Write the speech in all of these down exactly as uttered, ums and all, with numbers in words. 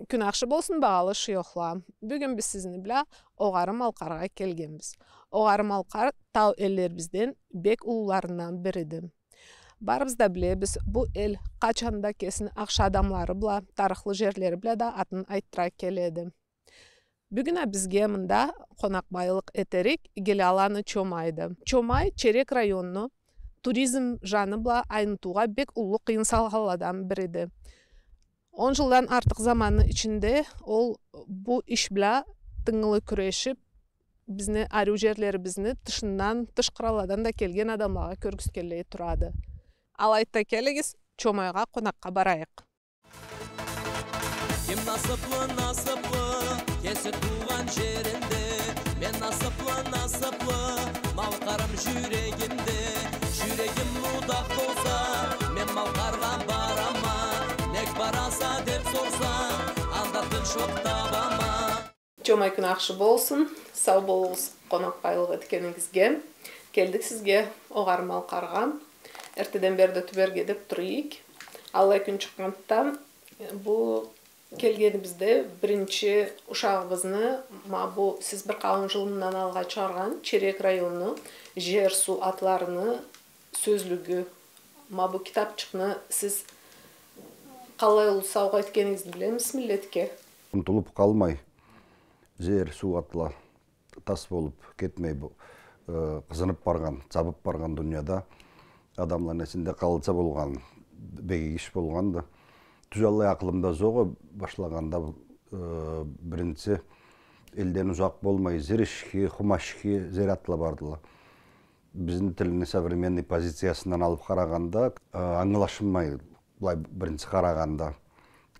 Кюн ахшы болсун, багъалы шуёхла. Бюгюн биз сизни бла Огъары Малкъаргъа келгенбиз. Огъары Малкъар тау эллерибизден бек уллуларындан бириди. Барыбыз да билебиз, бу эл къачан да кесини ахшы адамлары бла, тарыхлы жерлери бла да атын айтдыра келеди. Бюгюн а бизге мында къонакъбайлыкъ этерик Геляланы Чомайды. Чомай Черек районну туризм жаны бла айнытыугъа бек уллу къыйын салгъанладан бириди. Он жылдан артыкъ заманны ичинде ол бу иш бла тынгылы кюрешип, бизни ариу жерлерибизни тышындан, тыш къыралладан да келген адамлагъа кёргюзтгенлей турады. Алайды да, келигиз, Чомайгъа къонакъгъа барайыкъ. Ким насыплы, насыплы, кеси туугъан жеринде. Мен насыплы, насыплы, Малкъарым жюрегимде. Жюрегим мудах болса, мен Малкъаргъа барама. Нек бараса деп сорса, анда тынчлыкъ табама. Чомай, кюн ахшы болсун. Сау болугъуз къонакъбайлыкъ этгенигизге. Келдик сизге, Огъары Малкъаргъа. Эртеден бери да тюберге деп тура эдик. Аллай кюн чыкъгъанды да, бу келгенибизде биринчи ушагъыбызны ма бу сиз бир къауум жыл мындан алгъа чыгъаргъан Черек районну жер-суу атларыны сёзлюгю, ма бу китапчыкъны сиз къаллай уллу саугъа этгенигизни билемисиз миллетге? Унутулуп къалмай, жер-суу атла тас болуп кетмей бу, э, къызынып баргъан, забып баргъан дунияда адамланы эсинде къалса болгъан, бегигиш болгъанды. Тюз аллай акъылымда зокъ эди, башлагъанда, э, биринчи элден узакъ болмай, Зиришхи, Хумашхи жер атла бардыла. Бизни тилни современный позициясындан алып къарагъанда, э, ангылашынмай, былай биринчи къарагъанда,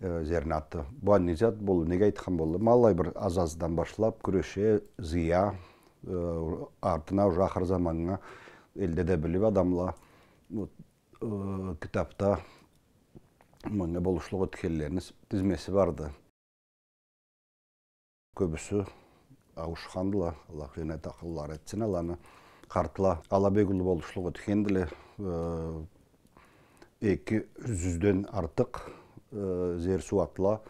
э, жерни аты. Бу не зат болду, неге айтхан болду? Ма аллай бир аз-аздан башлап, кюреше, зыя, э, артына уже ахыр заманнга элде да билип адамла, вот, э, китапда манга болушлукъ этгенлерини тизмеси барды. Кёбюсю ауушхандыла, Аллах женнет ахлулары этсин аланы. Къартла, ала бек уллу болушлукъ этгендиле, э, эки жюзден артыкъ, э, жер-суу атла,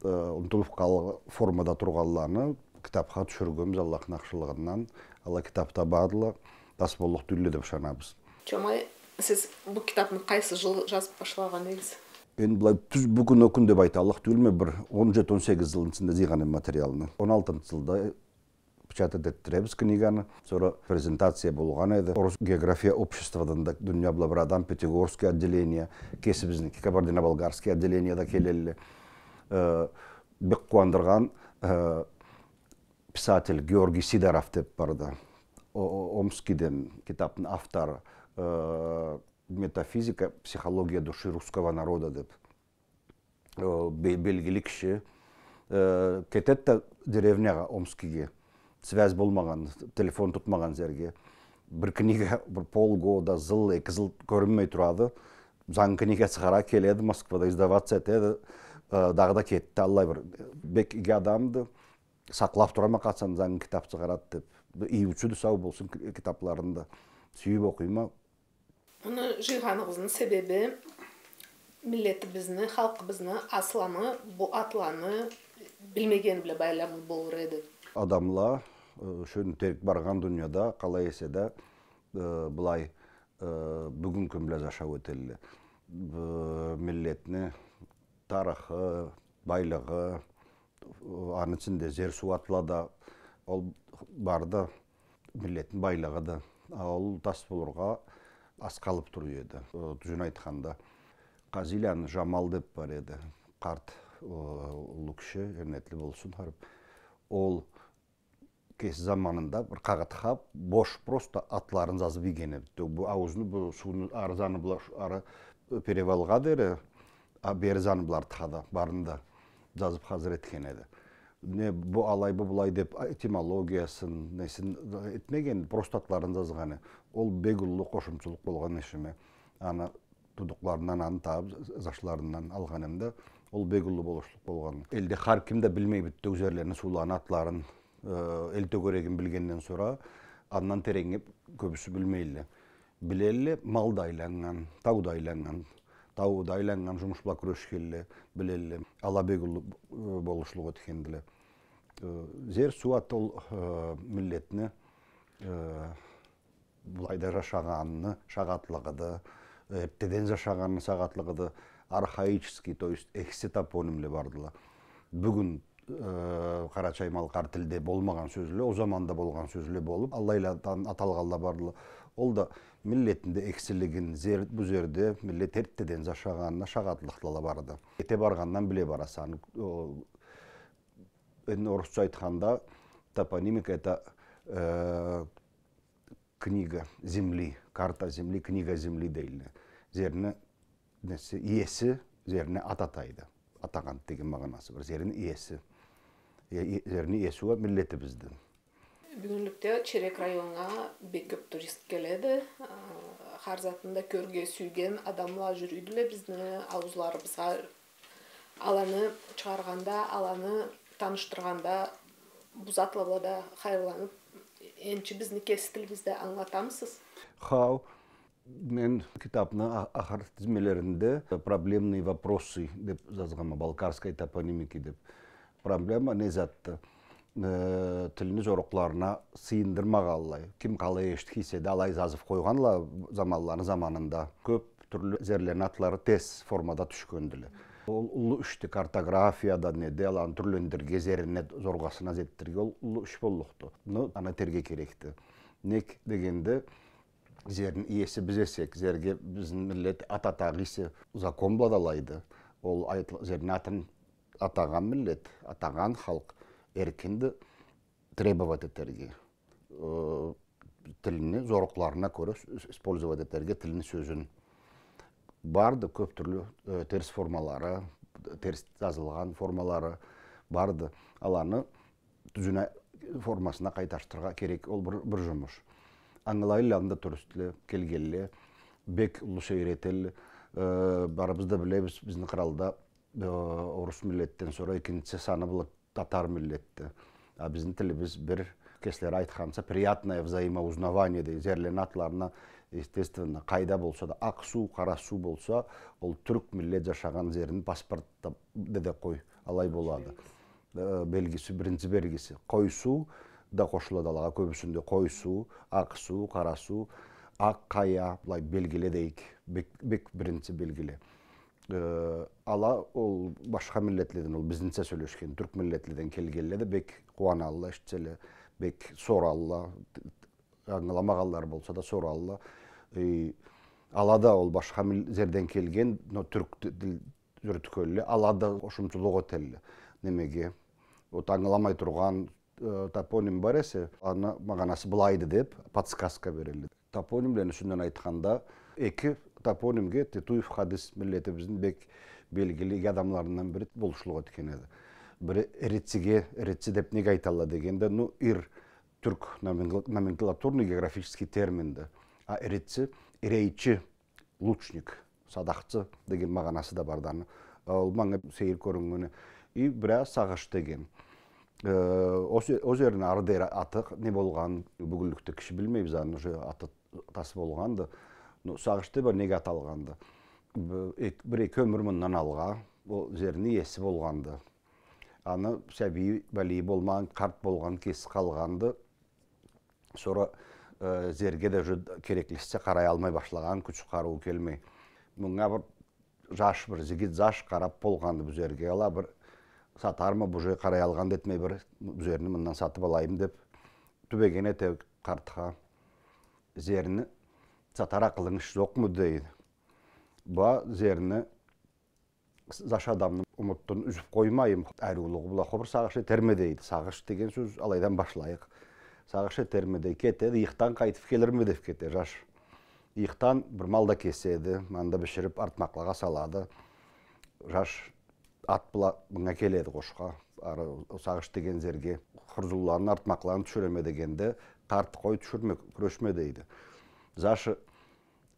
э, унутулуп къалгъан формада тургъанланы китапха тюшюргенбиз Аллахны ахшылыгъындан. Ала китапда бардыла, тас боллукъ тюйюлле деп ышанабыз. Чомай, сиз бу китапны къайсы жыл жазып башлагъан эдигиз? Энди былай тюз бу кюн, о кюн деп айталлыкъ тюйюлме, бир он жети, он сегиз жылны ичинде жыйгъан эдим материалны. Он алтынчы жылда печатать этдиребиз книганы. Сора презентация болгъан эди. Орус география обществодан да дуния бла бир адам, Пятигорский отделение, кесибизники, Кабардино-Балкарский отделение да келелле. Э, бек къууандыргъан, э, писатель Георгий Сидоров деп барды. О, о, Омскиден, китапны автору, э, «Метафизика, психология души русского народа» деп. Э, бе-, белгили киши. Э, кетед да деревнягъа, Омскиге. Связь болмагъан, телефон тутмагъан жерге. Бир книга, бир полгода, жыл, эки жыл кёрюнмей турады. Зангы книга чыгъара, келеди, Москвада издаваться этеди. Э, дагъыда кетди, аллай бир бек иги адамды. Сакълап турама, къачан зангы китап чыгъарад деп. Иючюдю, сау болсун, ки-, китапларын да сюйюп окъуйма. Муну жыйгъаныгъызны себеби миллетибизни, халкъыбызны асламы бу атланы билмегени бла байламлы болур эди. Адамла, э, шёндю терк баргъан дунияда, къалай эсе да, э, былай, э, бюгюн кюн бла жашау этелле. Бу миллетни тарыхы, байлыгъы, аны ичинде жер-суу атла да, ол барды, миллетни байлыгъыды. А ол тас болургъа аз къалып турур эди. Э, тюзюн айтханда, Къазийланы Жамал деп бар эди. Къарт, э, уллу киши, женнетли болсун, харип. Ол кеси заманында бир къагъытха бош просто атларын жазып ийген эди. Бу ауузну, бу сууну ары заны бла, ары, э, перевалгъа дери, а, бери заны бла артха да, барын да жазып хазыр этген эди. Не бу алай, бу былай деп, а, этимологиясын, несин этмеген, просто атларын жазгъаны. Ол бек уллу къошумчулукъ болгъан эшиме. Аны туудукъларындан аны табып, жашларындан алгъан эм да, ол бек уллу болушлукъ болгъан. Элде хар ким да билмей бютеу жерлерини, сууланы атларын, э, эл тёгерегин билгенден сора, андан тереннге кёбюсю билмейле. Билелле, мал да айланнган, тау да айланнган, Тауда айланнган, жумуш бла кюрешгенле билелле. Ала бек уллу, э, болушлукъ этгендиле. Э, зер, суу аты ол, э, миллетни, э, былайда жашагъаныны шагъатлыгъыды, эртдеден жашагъаныны шагъатлыгъыды. Архаический, то есть экси топонимле бардыла. Бюгюн, э, къарачай-малкъар тилде болмагъан сёзле, ол заманда болгъан сёзле болуп, аллайладан аталгъанла бардыла. Ол да миллетни да эксилигин, зер-, бу зерде миллет эртдеден жашагъаныны шагъатлыкъла барды. Эте баргъандан биле бараса. О, энди орусча айтханда, топонимика это, э, книга земли, карта земли, книга земли дейле. Зерни неси, иеси зерни ат атайды. Атагъан деген магъанасы бар. Зерни иеси. Э, и-, зерни иеси уа миллетибизди. Бюгюнлюкде Черек районнга бек кёп турист келеди. А, хар затын да кёрюрге сюйген адамла жюрюйдюле бизни ауузларыбызгъа. Аланы чыгъаргъанда, аланы танышдыргъанда, бу затла бла да хайырланып, энчи бизни кеси тилибизде ангылатамысыз? Хау, мен китапны а-, ахыр тизмелеринде «Проблемные вопросы» деп жазгъанма, балкарской топонимики деп. Проблема не затды? Э, тилни жорукъларына сыйындырмагъанлай. Ким къалай эшитген эсе да, алай жазып къойгъанла заманланы заманында. Кёп тюрлю зерлени атлары терс формада тюшгендиле. Ол уллу ишди, картографияда, неде, аланы тюрлендирирге, зерине, жоргъасына жетдирирге, ол уллу иш боллукъду. Ну, аны этерге керекди. Нек дегенде, зерни иеси биз эсек, зерге бизни миллет ат атагъан эсе, закон бла да алайды. Ол айтыл-, зерни атын атагъан миллет, атагъан халкъ эркинди требовать этерге. Э, тилни жорукъларына кёре с-, с-, использовать этерге тилни сёзюн. Барды кёп тюрлю, э, терс формалары, терс жазылгъан формалары барды. Аланы тюзюне, формасына къайтарышдырыргъа керек. Ол бир, бир жумуш. Ангылайла анда туристле, келгенле, бек уллу сейир этелле. Э, барыбыз да билебиз, бизни къралда, э, орус миллетден сора экинчи саны бла татар миллетди. А бизни тилибиз бир, кеслери айтханча, приятное взаимоузнавание дей, зерлени атларына, естественно, къайда болса да, Акъ суу, Къара суу болса, ол тюрк миллет жашагъан зерни паспортда деди къой, алай болады. Э, белгиси, биринчи белгиси. Къой суу да къошулады алагъа, кёбюсюнде Къой суу, Акъ суу, Къара суу, Акъ къая, былай белгиле дейик, бек, бек биринчи белгиле. Э, ала ол башха миллетледен, ол бизнича сёлешген тюрк миллетледен келгенле да бек къууаналла, эшитселе, бек соралла, ангыламагъанла болса да соралла. Э, ала да ол башха мил-, зерден келген, но тюрк т-, тил жюрютгенле, ала да къошумчулукъ этелле. Немеге? Вот ангыламай тургъан, э, топоним бар эсе, аны магъанасы былайды деп подсказка берелле. Топонимлени юсюнден айтханда, эки топонимге Тетуев Хадис, миллетибизни бек белгили иги адамларындан бири, болушлукъ этген эди. Бири иричиге, иричи деп неге айталла дегенде, ну, ир тюрк номенкла-, номенклатурный географический терминди. А иричи, ирейчи, лучник, садакъчы деген магъанасы да барды аны. Ол манга сейир кёрюннгени. И бираз сагъыш деген. Э, ол же-, ол жерни ары дери аты не болгъан, бюгюнлюкде киши билмейбиз аны, уже аты, атасы болгъанды. Ну, сагъыш деп неге аталгъанды? Б-, эк-, бир-эки ёмюр мындан алгъа ол жерни иеси болгъанды. Аны сабийи, балийи болмагъан, къарт болгъан, кеси къалгъанды. Сора, э, зерге да уже кереклисича къараялмай башлагъан, кюч-къарыуу келмей. Мынга бир жаш, бир жигит жаш къарап болгъанды бу зерге. Ала бир сатарма, бу уже къараялгъан да этмей, бир бу зерни мындан сатып алайым деп, тюбеген эте къартха. Зерни сатар акъылынгыз жокъму, дейди. Бу зерни жаш адамны умутун юзюп къоймайым, ариулугъу бла хобур сагъыш этерме, дейди. Сагъыш деген сёз алайдан башлайыкъ. Сагъыш этерме, дей, кетеди, ыйыхдан къайтып келирме деп кете жаш. Ыйыхдан бир мал да кеседи, анда биширип артмакълагъа салады. Жаш ат бла мынга келеди къошха. Ары, ол сагъыш деген зерге. Хурзунланы, артмакъланы тюшюреме дегенде, къарт: «Къой, тюшюрме, кюрешме», — дейди. Жашы: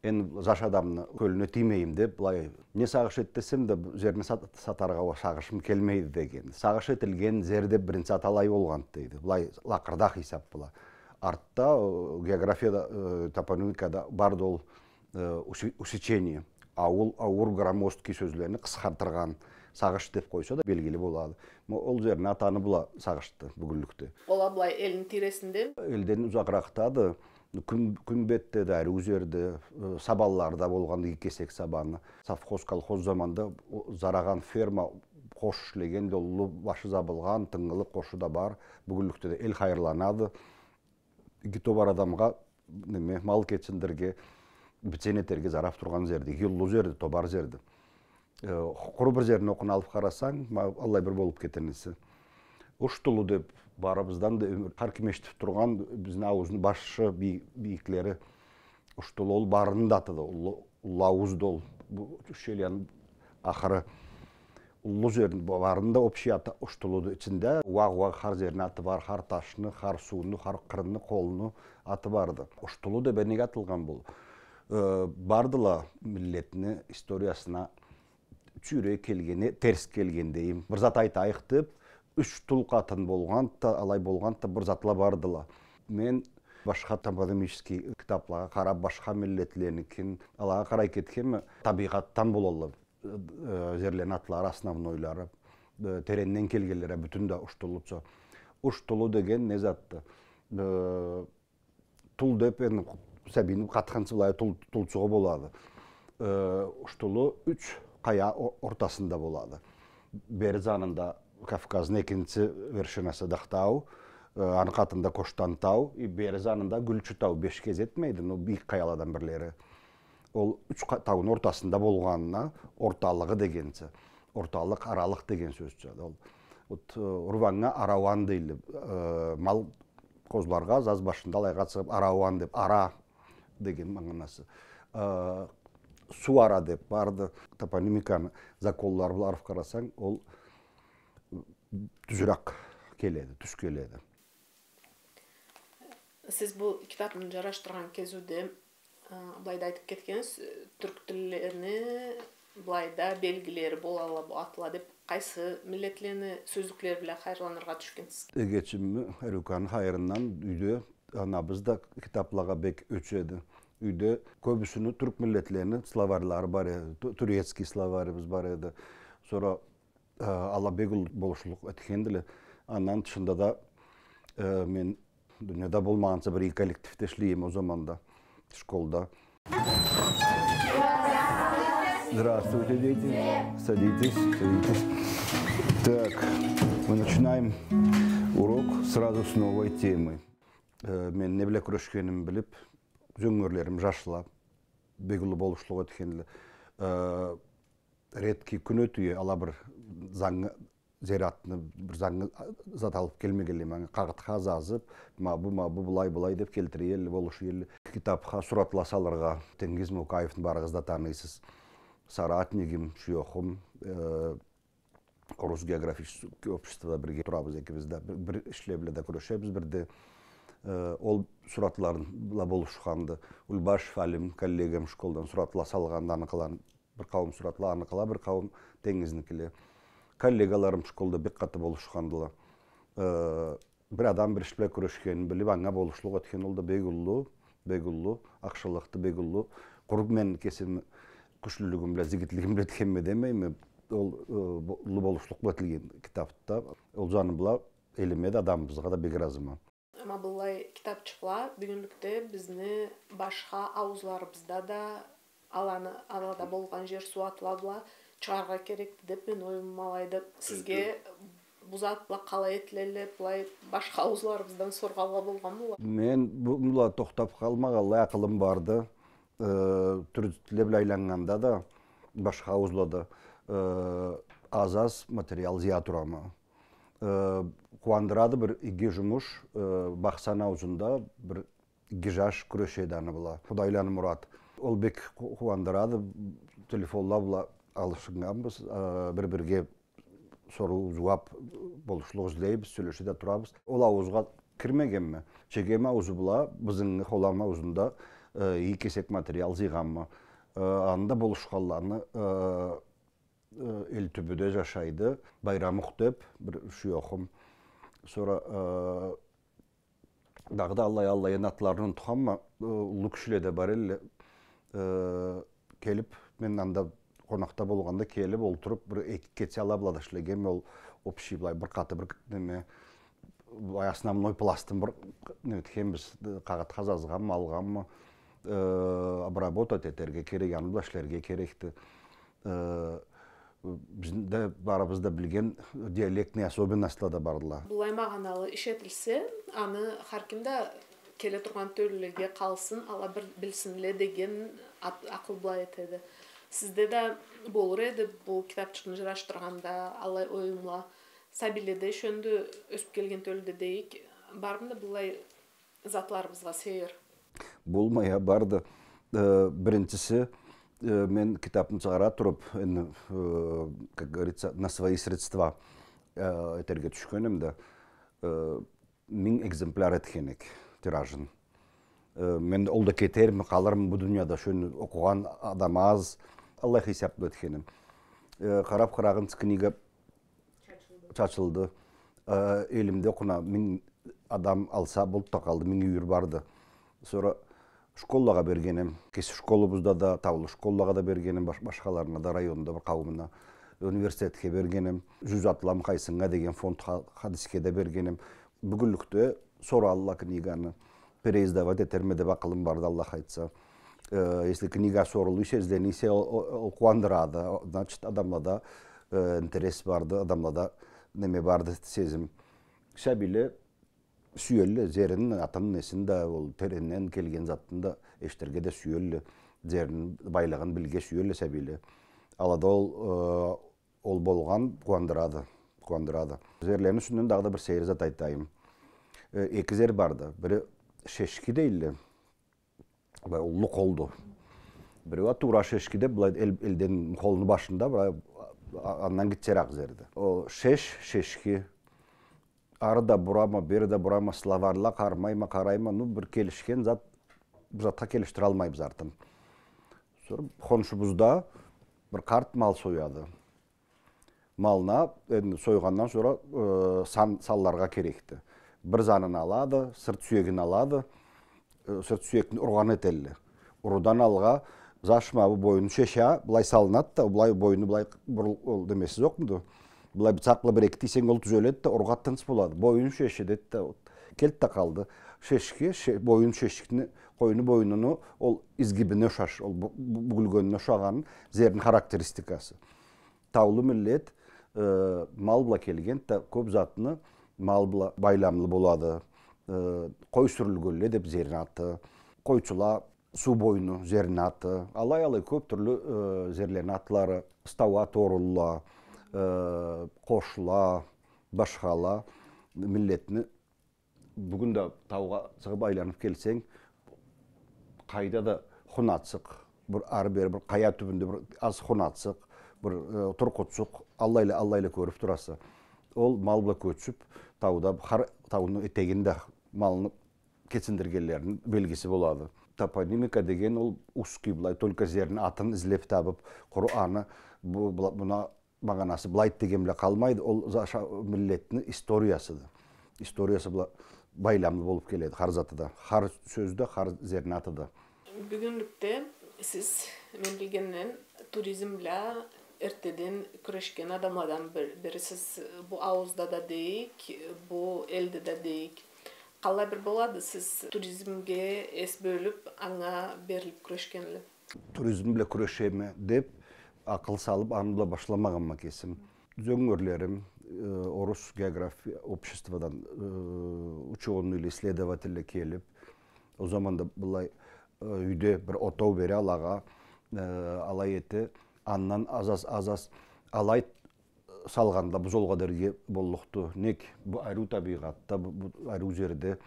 «Энди жаш адамны кёлюне тиймейим», — деп, былай, не сагъыш эт десем да, бу зерни сат-, сатаргъа уа сагъышым келмейди деген. Сагъыш этилген зер деп биринчи аты алай болгъанды, дейди. Былай лакъырдакъ хисап бла. Артда, э, географияда, э, топонимикада барды ол, э, уси-, усечение. Ауул, ауур громоздкий сёзлени къысхартыргъан, сагъыш деп къойса да белгили болады. Ма ол жерни атаны бла сагъышды бюгюнлюкде. Ол а былай элни тийресинде? Элден узагъыракъдады. Кюн, Кюнбетде да, ариу жерде, э, сабанларда болгъан, иги кесек сабаны. Совхоз, колхоз заманда о зарагъан ферма къош ишлегенди, уллу башы забылгъан, тынгылы, къошу да бар. Бюгюнлюкде да эл хайырланады. Иги тобар адамгъа, неме, мал кечиндирирге, битен этерге зарап тургъан жерди, иги уллу жерди, тобар жерди. Э, къуру бир жерни окъуна алып къарасанг, ма, аллай бир болуп кетениси. Уштулу деп, барыбыздан да ёмюр, хар ким эшитип тургъан, бизни ауузну башы бий-, бийиклери. Уштулу ол барыны да атыды, уллу, уллу ауузду ол. Бу ущельяны ахыры. Уллу жерни, бу барыны да общий аты Уштулуду. Ичинде уакъ-уакъ хар жерни аты бар, хар ташны, хар сууну, хар къырыны, къолну аты барды. Уштулу деп неге атылгъан бул? Э, бардыла миллетни историясына чюйрек келгени, терс келген дейим. Бир зат айтайыкъ деп, юч тул къатын болгъанды да, алай болгъанды да, бир затла бардыла. Мен башха топонимический китаплагъа къарап, башха миллетленикин, алагъа къарай кетгенме, табигъатдан болалла, э, жерлени атлары основнойлары, э, теренден келгенлери бютюн да Уштулуча. Уштулу деген не затды? Э, Тул деп, энди, сабийни къатхынчы былай тул-, тулчугъу болады. Э, Уштулу юч къая о-, ортасында болады. Бери занында Кавказны экинчи вершинасы Дахтау, э, аны къатында Коштантау, и бери занында Гюлчютау, бешге жетмейди, но бийик къаяладан бирлери. Ол юч къа-, тауну ортасында болгъанына орталыгъы дегенча, орталыкъ, аралыкъ деген сёзча. Ол, вот, э, Урваннга Арауан дейле, э, мал къозларгъа заз башында алайгъа чыгъып, Арауан деп, ара деген магъанасы. Э, Сууара деп барды. Топонимиканы законлары бла алып къарасанг, ол тюзюрек келеди, тюз келеди. Сиз бу китапны жарашдыргъан кезиуде, э, былайда айтып кетгенсиз, э, тюрк тиллени былайда белгилери болалла бу атла деп, къайсы миллетлени сёзлюклери бла хайырланыргъа тюшгенсиз? Эгечимни, Ариуканы хайырындан юйде анабыз да китаплагъа бек ёчеди. Юйде кёбюсюню тюрк миллетлени словарьлары бар эди, ту-, турецкий словарибиз бар эди. Сора, э, ала бек уллу болушлукъ этгендиле. Андан тышында да, э, мен дунияда болмагъанча бир иги коллективде ишлей эдим ол заманда, школда. Здравствуйте, дети. Садитесь, садитесь. Так, мы начинаем урок сразу с новой темы. Э, мен не бла кюрешгеними билип, зёнгерлерим, жашла бек уллу болушлукъ этгендиле. Э, редкий кюн ётюе, ала бир зангы зератны, бир зангы зат алып келмегенлей, манга къагъытха зазып, ма бу, ма бу, былай, былай деп келтире эдиле, болуша эдиле. Китапха суратла салыргъа, Тенгиз Мукаевни барыгъыз да таныйсыз. Соратнигим, шуёхум, э, Орус географический обществода бирге турабыз экибиз да. Бир, бир ишле бла да кюрешебиз бирде. Э, ол суратла бла болушханды. Улбашев Алим, коллегам, школдан суратла салгъанды, аныкъыланы бир къауум суратла, аныкъыла бир къауум Тенгизникиле. Коллегаларым школда бек къаты болушхандыла. Э, бир адам бир иш бла кюрешгенин билип, анга болушлукъ этген, ол да бек уллу, бек уллу ахшылыкъды, бек уллу. Къуру мен кесим кючлюлюгюм бла, зигитлигим бла этгенме демейме, ол, э, бо-, уллу болушлукъ бла этилген китапды. Ол жаны бла элиме да, адамыбызгъа да бек ыразыма. Ма быллай китапчыкъла бюгюнлюкде бизни башха ауузларыбызда да, аланы, алада болгъан жер суу атла бла чыгъаргъа керекди деп мен оюмум алайды. Сизге бу затла къалай этилелле, былай башха ауузларыбыздан соргъанла болгъанмыла? Мен бу, бу бла тохтап къалмагъанлай акъылым барды. Э, тюрлю тилле бла айланнганда да, башха ауузлада, э, аз-аз материал зыя турама. Э, къууандырады бир иги жумуш, э, Бахсан ауузунда бир иги жаш кюрешеди аны бла. Худайланы Мурат. Ол бек къу-, къууандырады, телефонла бла алышыннганбыз, э, бир-бирге соруу-жууап болушлукъ излейбиз, сёлеше да турабыз. Ол ауузгъа кирмегенме. Чегем ауузу бла Бызынгы, Холам ауузунда, э, иги кесек материал зыйгъанма. Э, анда болушханланы, э, э, Элтюбюде жашайды. Байрамукъ деп бир шуёхум. Сора, э, дагъыда аллай, аллай, энди атларын унутханма, э, уллу кишиле да бар элле, э, келип, Мен анда къонакъда болгъанда келип олтуруп, бир эки кече ала бла да ишлегенме, ол общий былай бир къаты бир неме, былай основной пластын бир неме этгенбиз, къагъытха зазгъанмы, алгъанмы, э, обработать этерге керек, аны бла ишлерге керекди. Э, биз да барыбыз да билген диалектный особенностьла да бардыла. Былай магъаналы иш этилсе, аны хар ким да келе тургъан тёлюлеге къалсын, ала бир билсинле деген ат-, акъыл былай этеди. Сизде да болур эди бу китапчыкъны жырашдыргъанда алай оюмла. Сабийледе, шёндю ёсюп келген тёлюде дейик, бармыды былай затларыбызгъа сейир? Болмай а, барды. Э, биринчиси, э, мен китапны чыгъара туруп, энди, э, как говорится, на свои средства, э, этерге тюшгеним да, э, минг экземпляр этгенек тиражын. Э, мен ол да кетерми, къалырмы бу дунияда, шёндю окъугъан адам аз, аллай хисапла этгеним. Э, къарап къарагъынчы, книга чачылды. Э, элимде окъуна минг адам алса болуп да къалды, минг юйюр барды. Сора школлагъа бергеним, кеси школубузда да, таулу школлагъа да бергеним, баш-, башхаларына да, районда бир къауумуна, университетге бергеним, жюз атлам къайсынга деген фонд Ха-, Хадисге да бергеним. Бюгюнлюкде соралла книганы. Переиздавать этерме деп акъылым барды, Аллах айтса. Э, если книга сорулуй эсе, излений эсе, ол, ол, ол къууандырады. Значит, адамлада, э, интерес барды, адамлада неме барды, сезим. Сабийле сюелле, зерин, атын, несин да, ол теренден келген затын да эшитирге да сюелле, зерин, байлыгъын билирге сюелле сабийле. Алада ол, э, ол болгъан къууандырады, къууандырады. Зерлени юсюнден дагъыда бир сейир зат айтайым. Э, эки зер барды. Бири шешки дейле. Былай уллу къолду. Биреу а туура шешки деп, былай эл-, элден къолну башында, былай, а-, андан гитчерек зерди. Ол шеш, шешки. Ары да бурама, бери да бурама, словарла къармайма, къарайма, ну, бир келишген зат, бир затха келишдиралмайбыз артын. Сора хоншубузда бир къарт мал сояды. Малына, энди, сойгъандан сора, э, сан салыргъа керекди. Бир занын алады, сырт сюегин алады, э, сырт сюекни ургъан этелле. Урудан алгъа, зашма, бу боюну шеше, былай салынады да, былай боюну былай бурул-, ол немеси зокъмуду? Былай бычакъ бла бир-эки тийсенг, ол тюзеледи да, ургъа тынч болады. Боюну шеше, деди да, келди да къалды. Шешки, ше-, боюн шешкини, къойну боюнуну ол изгибине ушаш, ол бу-, бу-, бюгюлгенине ушагъан зерни характеристикасы. Таулу миллет, э, мал бла келген да, кёп затны мал бла байламлы болады. Э, къой сюрюлгенле деп зерни аты, къойчула, суу боюну зерни аты, алай-алай кёп тюрлю, э, зерлени атлары, стауа торулла, э, къошла, башхала, миллетни Бюгюн да таугъа чыгъып айланып келсенг, къайда да хунатсыкъ, бир ары-бери, бир къая тюбюнде бир аз хунатсыкъ, бир, э, туркъутсукъ, аллайла, аллайла кёрюп тураса. Ол мал бла кёчюп, тауда, хар тауну этегин да малны кечиндиргенлерини белгиси болады. Топонимика деген ол узкий былай, только зерни атын излеп табып, къуру аны, бу, бла-, муна магъанасы былайды деген бла къалмайды, ол за-, ша-, миллетни историясыды. Историясы бла байламлы болуп келеди хар заты да, хар сёзю да, хар зерни аты да. Бюгюнлюкде сиз, мен билгенден, туризм бла эртеден кюрешген адамладан бир-, бирисиз. Бу ауузда да дейик, бу элде да дейик. Къалай бир болады сиз туризмге эс бёлюп, анга берилип кюрешгенли? Туризм бла кюрешеме деп, акъыл салып, аны бла башламагъанма кесим. Зёнгерлерим, э, Орус география обществодан, э, учёный или исследователь келип, ол заманда былай, э, юйде бир отоу бере алагъа, э, алай эте, андан аз-аз, аз-аз, алай салгъанда бузулгъа дерге боллукъду. Нек бу ариу табийгъатда, бу, бу ариу зерде.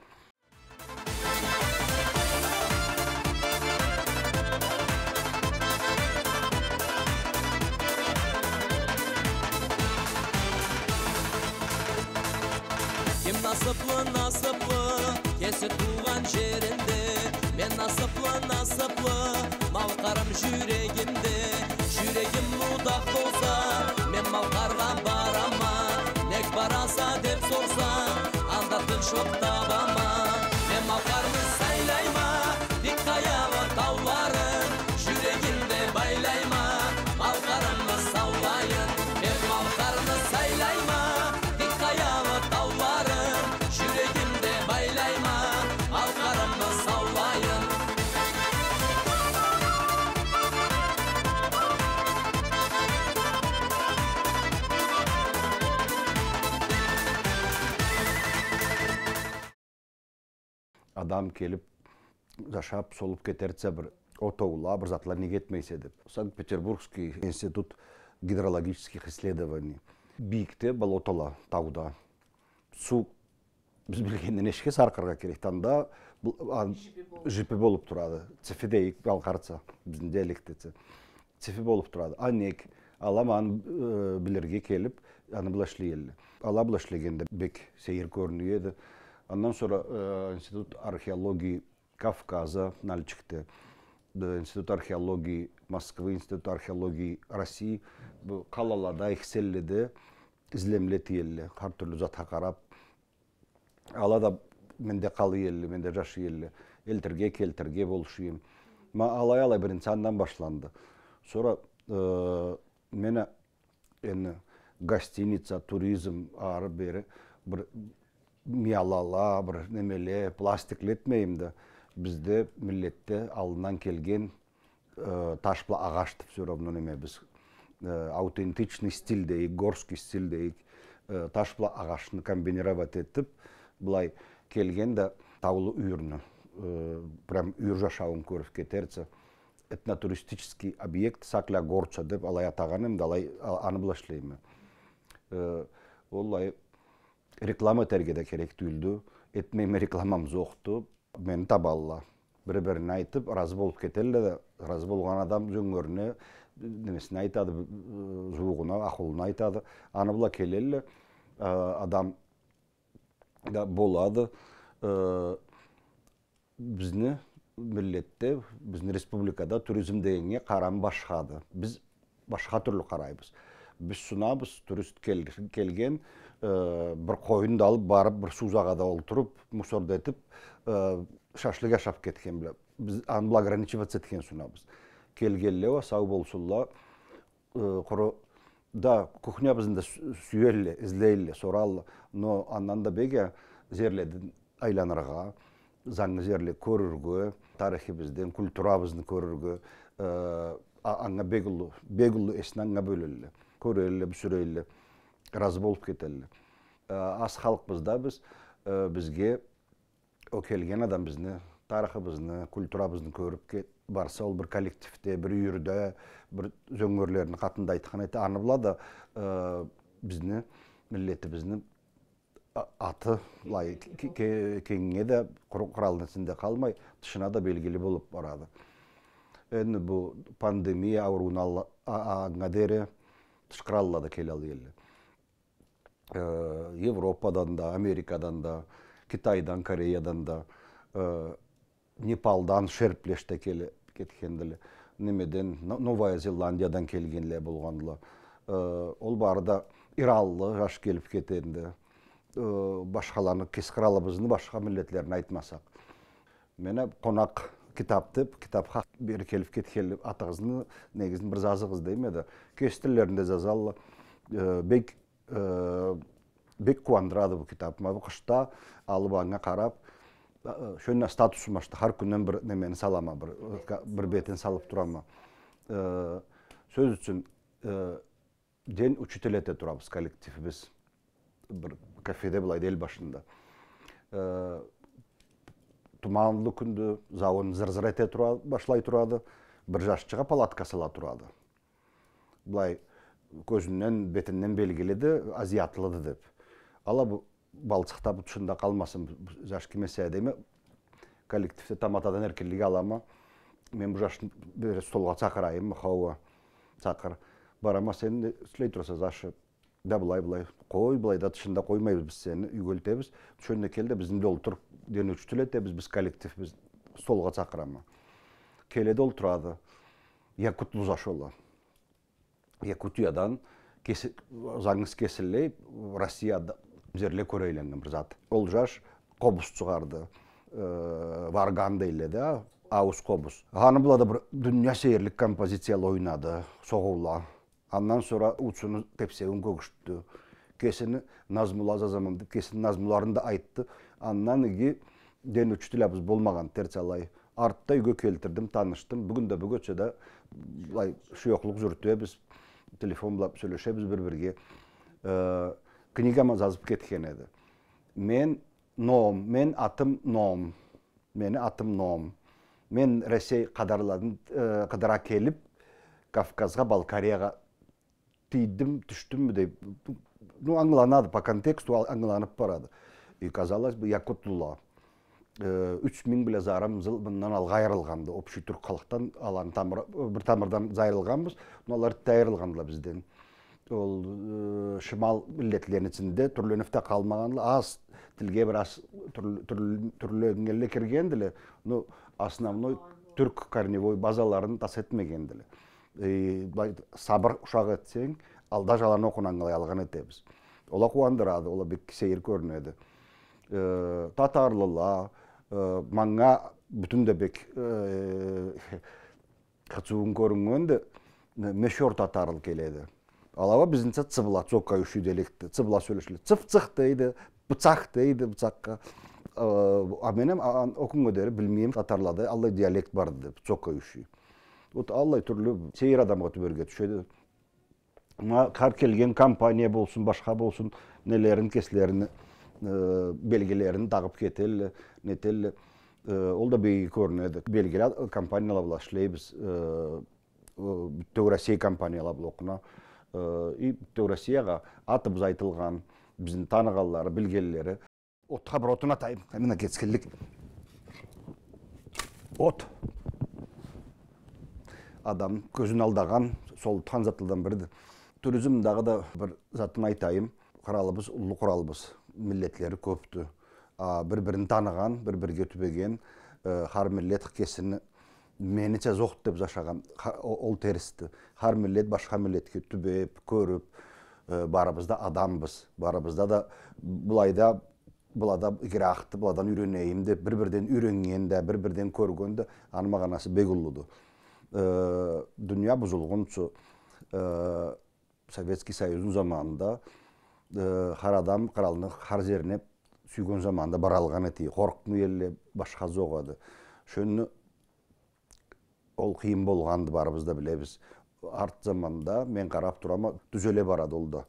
Ким насыплы, насыплы, кеси туугъан жеринде. Мен насыплы, насыплы, Малкъарым жюрегимде. Жюрегим мудах болса, мен Малкъаргъа барама. Нек бараса деп сорса, анда тынчлыкъ табама. Мен Малкъарны сайлайма, бийик къаялы тауларын, жюрегимде байлайма, адам келип, жашап, солуп кетерсе бир отоула, бир затла неге этмейсе деп. Санкт-Петербургский институт гидрологических исследований. Бийикде болотола, тауда. Суу биз билгенден эшикге саркъыргъа керек. Анда бу-, а, жипи болуп турады. Цифи дейик, балкъарча, бизни диалектдеча. Цифи болуп турады. А нек, ала ма аны, э, билирге келип, аны бла ишлей элле. Ала бла ишлегенде бек сейир кёрюне эди. Андан сора, э, Институт археологии Кавказа, Нальчикде, э, Институт археологии Москвы, Институт археологии России, бу къалалада, экселледе излемле этелле, хар тюрлю затха къарап. Ала да менде къалай элле, менде жашай элле. Элтирге, келтирге болушуем. Ма алай-алай биринчи андан башланды. Сора, э, мен а, энди, гостиница, туризм, ары-бери бир миялала, бир немеле, пластикле этмейим да, бизде, миллетде аллындан келген э, таш бла агъачды всё равно немебиз. Э, аутентичный стиль дейик, горский стиль дейик, э, таш бла агъачны комбинировать этип, былай келген да таулу юйюрню, э, прям юйюр жашауун кёрюп кетерча, этнотуристический объект Сакля-Горча деп алай атагъан эм да, алай, а-, аны бла ишлейме. Э, валлахи, реклама этерге да керек тюйюлдю. Этмейме, рекламам жокъду. Мени табалла. Бири-бирине айтып, ыразы болуп кетелле да, ыразы болгъан адам зёнгерине, немесине айтады, зуугъуна, ахлуна айтады. Аны бла келелле, э, адам да болады. Э, бизни миллетде, бизни республикада туризм дегеннге къарам башхады. Биз башха тюрлю къарайбыз. Биз сунабыз, турист кел-, келген, э, бир къоюн да алып барып, бир суу загъада олтуруп, мусор да этип, э, шашлык ашап кетген бла. Биз аны бла ограничиваться этген сунабыз. Келгенле уа сау болсунла, э, къуру да кухнябызны да сю-, сюелле, излейле, соралла. Но андан да бек а жерледен айланыргъа, зангы жерле кёрюрге, тарыхыбыздан, культурабызны кёрюрге, э, а-, анга бек уллу, бек уллу эсни анга бёлелле. Кёрелле, бюсюрелле, ыразы болуп кетелле. Э, аз халкъбыз да биз, э, бизге ол келген адам бизни, тарыхыбызны, культурабызны кёрюп ке-, барса, ол бир коллективде, бир юйюрде, бир зёнгерлерини къатында айтхан эди. Аны бла да, э, бизни миллетибизни а-, аты, былай, ке-, ке-, кенгнге да, къуру къралны ичинде къалмай, тышына да белгили болуп барады. Энди бу пандемия аурууну алла-, а-, а-, анга дери тыш къралла да келаллыкъ элле. Э, Европадан да, Америкадан да, Китайдан, Кореядан да, э, Непалдан шерплешде келе-, кетгендиле. Немеден, Но-, Новая Зеландиядан келгенле болгъандыла. Э, ол бары да иранлы жаш келип кетенди. Э, башхаланы, кеси къралыбызны башха миллетлерин айтмасакъ. Мен а «Къонакъ китап» деп, китапха бери келип кетгенле, атыгъызны, негизин бир жазыгъыз дейме да. Кеси тиллеринде жазалла. Э, бек э, бек къууандырады бу китап. Ма бу къышда алып анга къарап, э, шёндю статусум ашды. Хар кюнден бир немени салама, бир, э, ка-, бир бетин салып турама. Э, сёз ючюн, э, день учителя эте турабыз коллективибиз. Бир кафеде былайда эл башында. Э, туманлы кюндю, зауун зыр-зыр эте тура-, башлай турады. Бир жашчыгъа палатка сала турады. Былай, кёзюнден, бетинден белгилиди, азиатлыды деп. Ала бу балчыкъда, бу тышында къалмасын, бу жаш ким эсе дейме, коллективде таматадан эркинлик алама. Мен бу жашны бери столгъа чакъырайыммы? Хауа, чакъыр. Барама, сен не ишлей тураса, Саша? Да былай, былай. Къой, былайда тышында къоймайбыз биз сени, юйге элтебиз. Тюшенде кел да бизни бла олтур, день учителя этебиз, биз коллективибиз, столгъа чакъырама. Келеди, олтурады. Якут бу жаш ол а. Якутиядан кеси-, зангыз кесинлей, Россияда жерле кёре айланнган бир зат. Ол жаш къобуз чыгъарды, э, варган дейле да, ауз къобуз. Аны бла да бир дуния сейирлик композицияла ойнады, согъуула. Андан сора уучуну тепсеуюн кёгюртдю. Кесини назмула жазаман деп, кесини назмуларын да айтды. Андан иги день учителябыз болмагъан, терс алай. Артда юйге келтирдим, танышдым. Бюгюн да бюгече да былай шуёхлукъ жюрютебиз, телефон бла сёлешебиз бир-бирге. Э, книгама жазып кетген эди. Мен Ном, мен атым Ном. Мени атым Ном. Мен Ресей къадарларын, э, къыдыра келип, Кавказгъа, Балкариягъа тийдим, тюшдюммю деп, ну, ангыланады, по контексту ал-, ангыланып барады. И, казалось бы, якутлула. Э, юч минг бла зарым зыл мындан алгъа айырылгъанды общий тюрк халкъдан, аланы тамыры, бир тамырдан айырылгъанбыз, но ала эртте айырылгъандыла бизден. Ол, э, шимал миллетлерини ичинде тюрленип да къалмагъандыла, аз тилге бир аз тюрле-, тюрле-, тюрлегенле киргендиле, но основной тюрк корневой базаларын тас этмегендиле. Э, былай сабыр ушакъ этсенг, алда жаланы окъуна ангылаялгъан этебиз. Ола къууандырады, ола бек сейир кёрюнеди. Э, татарлыла, э, манга бютюн да бек, э, хычыуун кёрюннгенди, ме-, мешёр татарыл келеди. Алай а бизнича цыбла, цокающий диалекти, цыбла сёлешеле. Цып-цых дейди, быцакъ дейди, быцакъгъа. Э, а меним, а, а, о кюннге дери билмейме, татарлада аллай диалект барды деп, цокающий. Вот аллай тюрлю сейир адамгъа тюберге тюшеди. Ма хар келген компания болсун, башха болсун, нелерин, кеслерини, э, белгилерин тагъып кетелле, нетелле. Э, ол да бек иги кёрюнеди. Белгили компанияла бла ишлейбиз. Э, э, бютеу Россия компанияла бла окъуна. Э, и бютеу Россиягъа атыбыз айтылгъан, бизни таныгъанлары, билгенлери. Отха бир отун атайым. Мына кескинлик. От. Адам кёзюн алдагъан, солутхан затладан бириди. Туризм дагъыда бир затын айтайым. Къыралыбыз, уллу къыралыбыз. Миллетлери кёпдю. А, бир-бирин таныгъан, бир-бирге тюбеген, э, хар миллет кесини менича зохт деп зашагъан, ха-, о-, ол терсди. Хар миллет башха миллетге тюбеп, кёрюп, э, барыбыз да адамбыз. Барыбызда да былайда Былада игиракъды, быладан юйренейим деп, бир-бирден юйреннген да, бир-бирден кёрген да, аны магъанасы бек уллуду. Э, дуния бузулгъунчу, э, Советский Союзну заманында, э, хар адам къыралны хар жерине сюйген заманда баралгъан эди. Къоркъмай элле, башха зокъ эди. Шёндю Ол къыйын болгъанды, барыбыз да билебиз. Арт заманда, мен къарап турама, тюзеле барады ол да.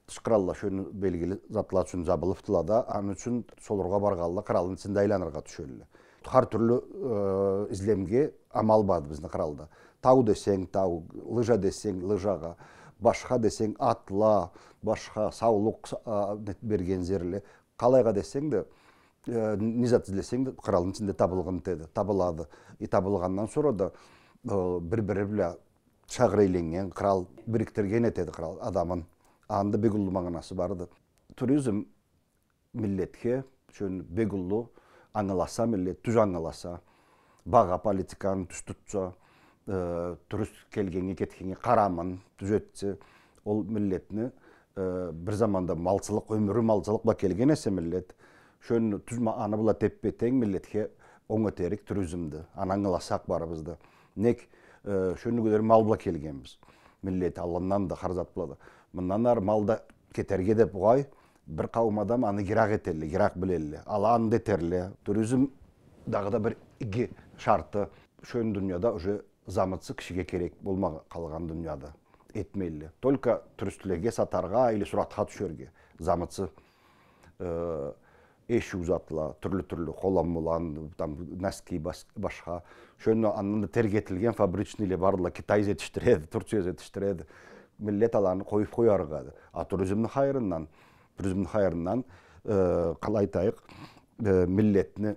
Тыш къыралла шёндю белгили затла ючюн жабылыпдыла да, аны ючюн солургъа баргъанла къыралны ичинде айланыргъа тюшелле. Хар тюрлю, э, излемге амал барды бизни къыралда. Тау десенг, тау, лыжа десенг, лыжагъа, башха десенг, атла, башха, саулукъ, са-, а, не-, берген зерле. Къалайгъа десенг да, э, не зат излесенг да, къыралны ичинде табылгъан этеди, табылады. И табылгъандан сора да, э, бир-бири бла шагъырейленнген, къырал бирикдирген этеди къырал адамын. Анда бек уллу магъанасы барды. Туризм миллетге шёндю бек уллу, ангыласа миллет, тюз ангыласа, багъа политиканы тюз тутса, э, турист келгеннге, кетгеннге къарамын тюз этсе, ол миллетни, э, бир заманда малчылыкъ, ёмюрю малчылыкъ бла келген эсе миллет, шёндю тюз ма-, аны бла теппе-тенг миллетге онг этерик туризмди. Аны ангыласакъ барыбыз да. Нек, э, шёндю кёлдюр мал бла келгенбиз. Миллет аллындан да, хар зат бла да. Мындан ары мал да кетерге деп угъай, бир къауум адам аны игиракъ этелле, игиракъ билелле. Ала аны да этерле. Туризм дагъыда бир иги шарты. Шёндю дунияда уже замытсы кишиге керек болмай къалгъан дунияда. Этмейле. Только туристлеге сатаргъа или суратха тюшерге. Замытсы, э, эшиу затла, тюрлю-тюрлю, къолан-молан, там, носки, бас-, башха. Шёндю андан да терге этилген фабричныйле бардыла, Китай жетишдиреди, Турция жетишдиреди. Миллет аланы къоюп къоярыкъ эди. А туризмни хайырындан, туризмни хайырындан, э, къалай айтайыкъ, э, миллетни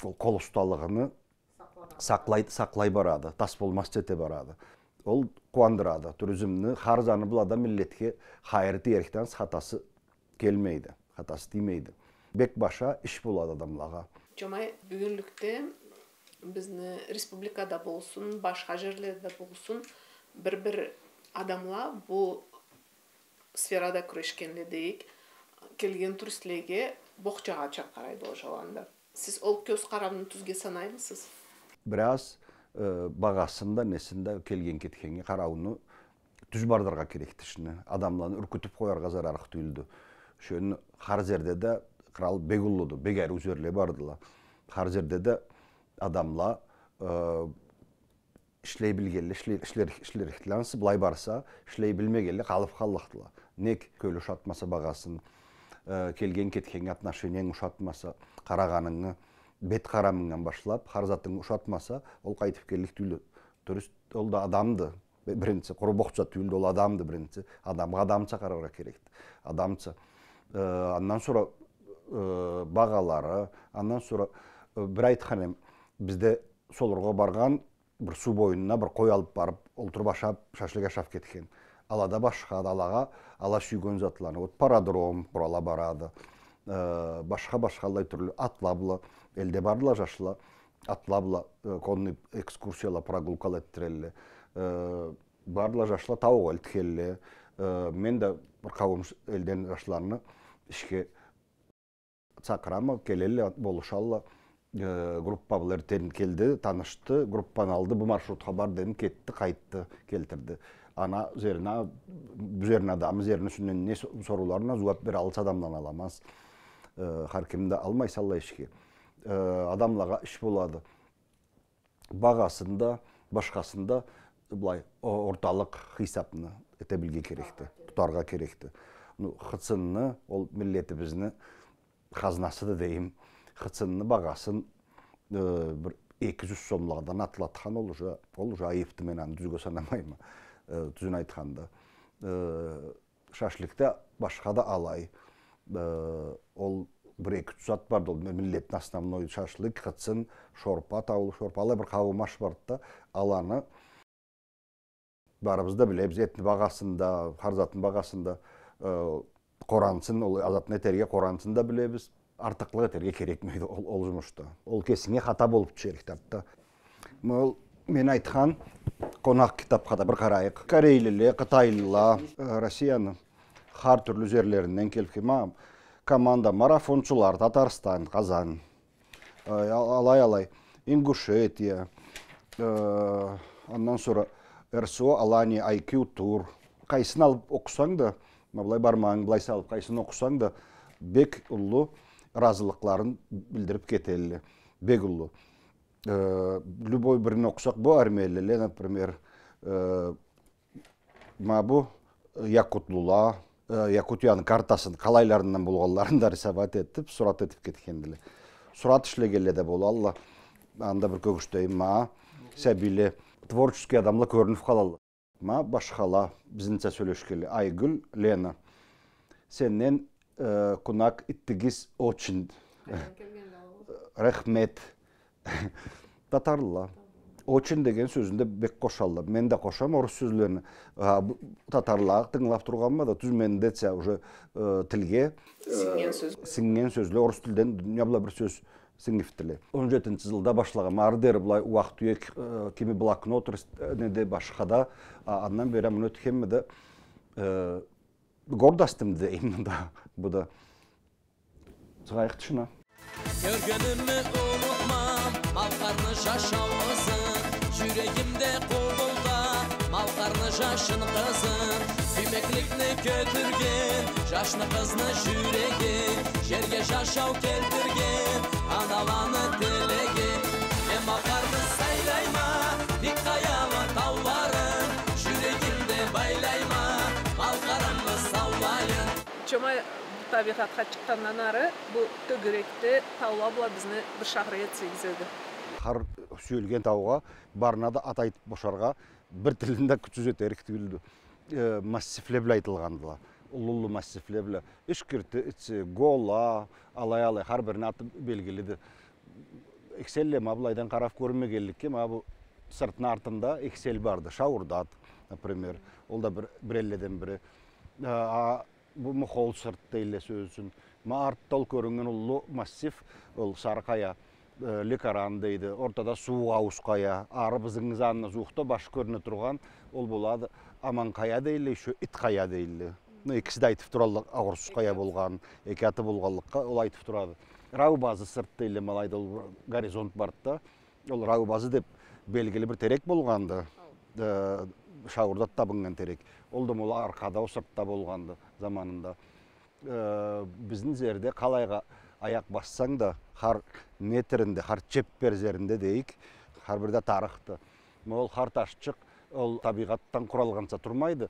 ол къол усталыгъыны сакълай, сакълай барады, тас болмазча эте барады. Ол къууандырады. Туризмни хар заны бла да миллетге хайыр тиерикден хатасы келмейди, хатасы тиймейди. Бек баша иш болады адамлагъа. Джомай, бюгюнлюкде бизни республикада болсун, башха джерледе болсун, бир-бир адамла бу сферада кюрешгенле дейик, келген туристлеге бохчагъача къарайдыла ол джаланда. Сиз ол кёз къарауну тюзге санаймысыз? Бир аз, э, багъасын да, несин да, келген-кетгеннге къарауну тюз бардырыргъа керекди ишни. Адамланы юркютюп къояргъа зарарыкъ тюйюлдю. Шёндю хар зерде да къырал бек уллуду, бек ариу зерле бардыла. Хар зерде да адамла, э, ишлей билгенле, ишле-, ишлер-, ишлерикди ансы, былай барса, ишлей билмегенле къалып къаллыкъдыла. Нек кёлю ушатмаса багъасын, э, келген-кетгеннге отношениянг ушатмаса, къарагъанынгы, Бет къарамынгдан башлап, хар затынг ушатмаса, ол къайтып келлик тюйюлдю. Турист ол да адамды. Бе-, биринчи, къуру бохча тюйюлдю, ол адамды биринчи. Адамгъа адамча къараргъа керекди. Адамча. Э, андан сора, э, багъалары, андан сора, э, бир айтхан эм, бизде солургъа баргъан бир суу боюнуна бир къой алып барып, олтуруп ашап, шашлык ашап кетген. Алада башхады, алагъа, ала сюйген затланы. Вот пародром къурала барады. Э, башха-башха аллай тюрлю атла бла, элде бардыла жашла, атла бла, э, конный экскурсияла, прогулкала этдирелле. Э, бардыла жашла таугъа элтгелле. Э, мен да бир къауум ш-, элден жашланы ишге чакъырама, келелле, болушалла. Э, группа бла эртден келди, танышды, группаны алды, бу маршрутха бар дедим, кетди, къайтды, келтирди. Аны юзерине, юзерине адамы, юзерине юсюнден не со-, сорууларына зууап бере алса адамдан аламаз. Э, хар ким да алмайса аллай ишге. Э, адамлагъа иш болады. Багъасын да, башхасын да, былай, о-, орталыкъ хисапны эте билирге керекди, тутаргъа керекди. Ну, хыцынны, ол миллетибизни хазнасыды дейим, хыцынны багъасын, э, бир эки жюз сомлагъа да атлатхан, ол уже, ол уже айыпды, мен аны тюзге санамайма, э, тюзюн айтханда. Э, Шашлыкда башха да алай. Э, ол бир-эки зат барды, ол ми-, миллетни основной: шашлык, хыцын, шорпа, таулу шорпа, алай бир къауум аш барды да, аланы барыбыз да билебиз, этни багъасын да, хар затны багъасын да, э, къорансын, ол затны этерге къорансын да билебиз. Артыкълыкъ этерге керекмейди ол, ол жумушда. Ол кесинге хата болуп тюшерик затды. Ол мен айтхан къонакъ китапха да бир къарайыкъ. Корейлиле, къытайлыла, э, Россияны хар тюрлю жерлеринден келип, ма, команда марафончулар, Татарстан, Къазан. Э, а-, алай-алай. Ингушетия, э, андан сора РСО Алания, IQ тур. Къайсын алып окъусанг да, ма, былай бармагъынгы былай салып, къайсын окъусанг да, бек уллу ыразылыкъларын билдирип кетелле. Бек уллу. Э, любой бирин окъусакъ, бу армиялиле, например, э, ма бу якутлула, э, Якутияны картасын, къалайларындан болгъанларын да рисовать этип, сурат этип кетгендиле. Сурат ишлегенле да болалла. Анда бир кёргюзтейим, ма, сабийле, творческий адамла кёрюнюп къалалла. Ма башхала, бизнича сёлешгенле. Айгюл, Лена. Сенден, э, къонакъ этдигиз, очень. Къайдан келгенле ол? Рахмет. Татарлыла. Очень деген сёзню да бек къошалла. Мен да къошама орус сёзлени. А, бу, татарлылагъа тынгылап тургъанма да, тюз мендеча уже, э, тилге, э, сингген сёз. Сингген сёзле, орус тилден дуния бла бир сёз сингибдиле. Он жетинчи жылда башлагъанма, ары дери былай ууакъ-тюек, э, кими блокнот, рис-, э, неде, башхада, а, андан бери муну этгенме да, э, гордостум дейим да, бу да. Чыгъайыкъ тышына. Кёргенимни унутмам, Малкъарны жашау ызын, жюрегимде къубулда, Малкъарны жашын къызын. Сюймекликни кётюрген, жашны, къызны жюреги, жерге жашау келтирген аналаны тилеги. Мен Малкъарны сайлайма, бийик къаялы тауларын, жюрегимде байлайма Малкъарымы саулайын. Чома бу табигъатха чыкъгъандан ары, бу тёгерекде таула бла бизни бир шахар этсегиз эди. Хар сюелген таугъа барына да ат айтып бошаргъа бир тилни да кючю жетерик тюйюлдю. Э, массивле бла айтылгъандыла. Уллу-уллу массивле бла. Ичкирти, Ичи, Гола, алай-алай, хар бирини аты белгилиди. Экселле, ма былайдан къарап кёрмегенликге, ма бу сыртны артында Эксел барды. Шауурдат, например. Ол да бир, бир элледен бири. А, а, Бу Мухол сырт дейле, сёз ючюн. Ма артда ол кёрюннген уллу массив, ол Сары къая, э, Лекаран дейди. Ортада Суугъауус къая. Ары бизин занына жууукъда башы кёрюне тургъан, ол болады Аманкъая дейле, ещё Итқая дейле. Ну, экиси да айтып туралла, огъурсуз къая болгъан, эки аты болгъанлыкъгъа, ол айтып турады. Раубазы сырт дейле, ма алайда ол горизонт барды да. Ол Раубазы деп белгили бир терек болгъанды. Э, Шауурдат табыннган терек. Ол да ма ол аркъада, ол сыртда болгъанды заманында. Э, бизни жерде къалайгъа аякъ бассанг да, хар метринде, хар чеппер жеринде дейик, хар бир да тарыхды. Ма ол хар ташчыкъ, ол табигъатдан къуралгъанча турмайды.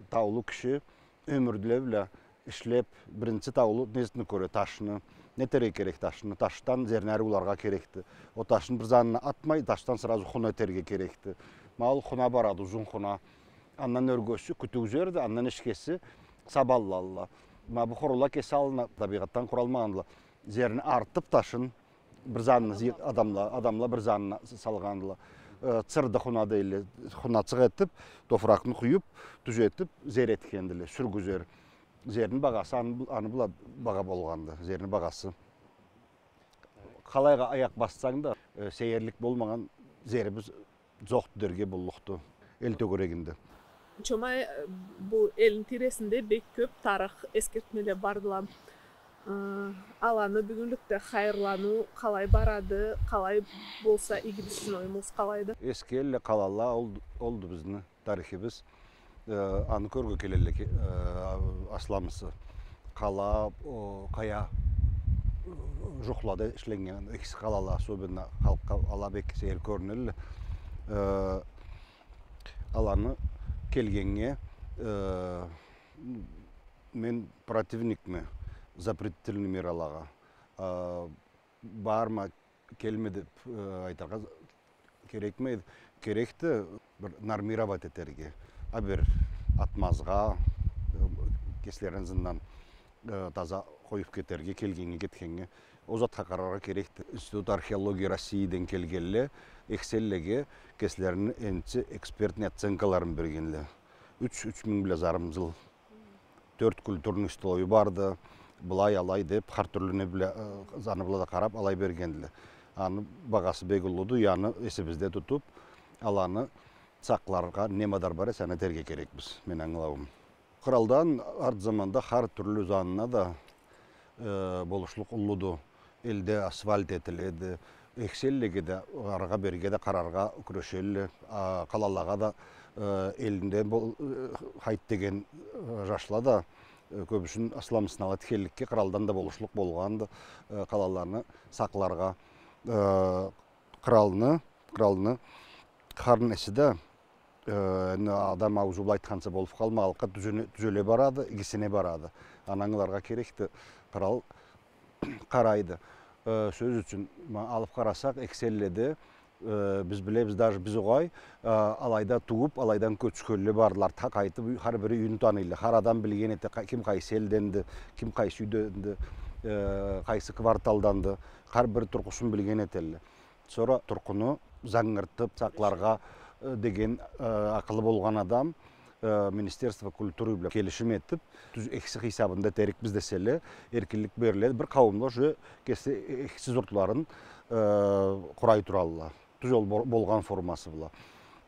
Таулу киши ёмюрле бла ишлеп, биринчи таулу несин кёре, ташны. Нетерге керек ташны? Ташдан зерни ариуларгъа керекди. Ол ташны бир занына атмай, ташдан сразу хуна этерге керекди. Ма ол хуна барады, узун хуна. Андан ёргеси кютюк зерди, андан ичгеси сабанла. Ма бу хурулла кеси аллына табигъатдан къуралмагъандыла. Зерни артып ташын, бир занына зы-, адамла, адамла бир занына с-, салгъандыла. Э, цырды хуна дейле, хунацыкъ этип, топуракъны къуюп, тюзетип, зер этгендиле, сюргю зер. Зерни багъасы аны бл-, аны бла багъа болгъанды, зерни багъасы. Къалайгъа аякъ бассанг да, э, сейирлик болмагъан зерибиз зокъду дерге боллукъду эл тёгерегинде. Чомай, э, бу элни тийресинде бек кёп тарых эсгертмеле бардыла. Э, аланы бюгюнлюкде хайырланыу къалай барады, къалай болса игиди, сизни оюмугъуз къалайды? Эски элле, къалала олду, олду бизни тарыхыбыз. Э, аны кёрге келелле ке-, э, асламысы. Къала, о, къая, э, жукълада ишленнген, эски къалала, особенно халкъгъа ала бек сейир кёрюнелле. Э, аланы келгеннге, э, мен противникме запретительный мералагъа. Э, барма, келме деп, э, айтыргъа керекме, керекди бир нормировать этерге. А бир атмазгъа, э, кеслерини ызындан, э, таза къоюп кетерге, келгеннге, кетгеннге. Ол затха къараргъа керекди. Институт археологии Россияден келгенле, экселлеге кеслерини энчи экспертный оценкаларын бергенле. Юч, юч минг бла зарым жыл. Тёрт культурный слою барды, былай, алай деп, хар тюрлю не бла, э, заны бла да къарап, алай бергендиле. Аны багъасы бек уллуду, аны эсибизде тутуп, аланы сакъларгъа не мадар бар эсе, аны этерге керекбиз, мен ангылауум. Къралдан арт заманда хар тюрлю занына да, э, болушлукъ уллуду. Элде асфальт этиледи. Экселлеге да, арыгъа-бериге да къараргъа кюрешелле. А, къалалагъа да, э, элинде бол-, э, хайт деген, э, жашла да, э, кёбюсюн асламысын ала тигенликге къралдан да болушлукъ болгъанды, э, къалаланы сакъларгъа. Э, къралны, къралны хар неси да, э, энди адам аузу бла айтханча болуп къалмагъанлыкъгъа, тюзене-, тюзеле барады, игисине барады. Аны ангыларгъа керекди. Кърал къарайды. Э, сёз ючюн, ма, алып къарасакъ, экселледе, э, биз билебиз, даже биз угъай, э, алайда тууп, алайдан кёчгенле бардыла, артха къайтып, хар бири юйюн таныйла. Хар адам билген эте, къа-, ким къайсы элденди, ким къайсы юйденди, э, къайсы кварталданды, хар бири туркъусун билген этелле. Сора туркъуну зангыртып сакъларгъа, э, деген, э, акъылы болгъан адам, э, Министерство культуры бла келишим этип, тюз экси хисабында этерикбиз деселе, эркинлик бериледи. Бир къауумла уже кеси экси журтларын, э, къурай туралла. Тюз ол бол-, болгъан формасы бла.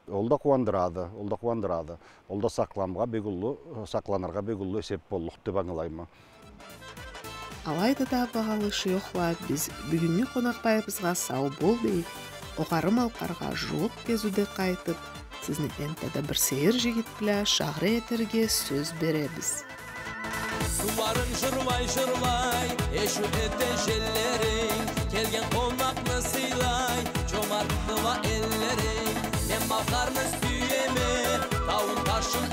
Ол да къууандырады, ол да къууандырады. Ол да сакъламгъа бек уллу, э, сакъланыргъа бек уллу эсеп боллукъду деп ангылайма. Алайды да, багъалы шуёхла, биз бюгюннгю къонакъбайыбызгъа сау бол дейик, Огъары Малкъаргъа жууукъ кезиуде къайтып, сизни энтта да бир сейир жигит бла шагъырек этерге сёз беребиз. Сууларын жырлай-жырлай, эшиу эте желлеринг, келген къонакъны сыйлай, жомарт тыла эллеринг. Мен Малкъарны сюеме, тауун-ташын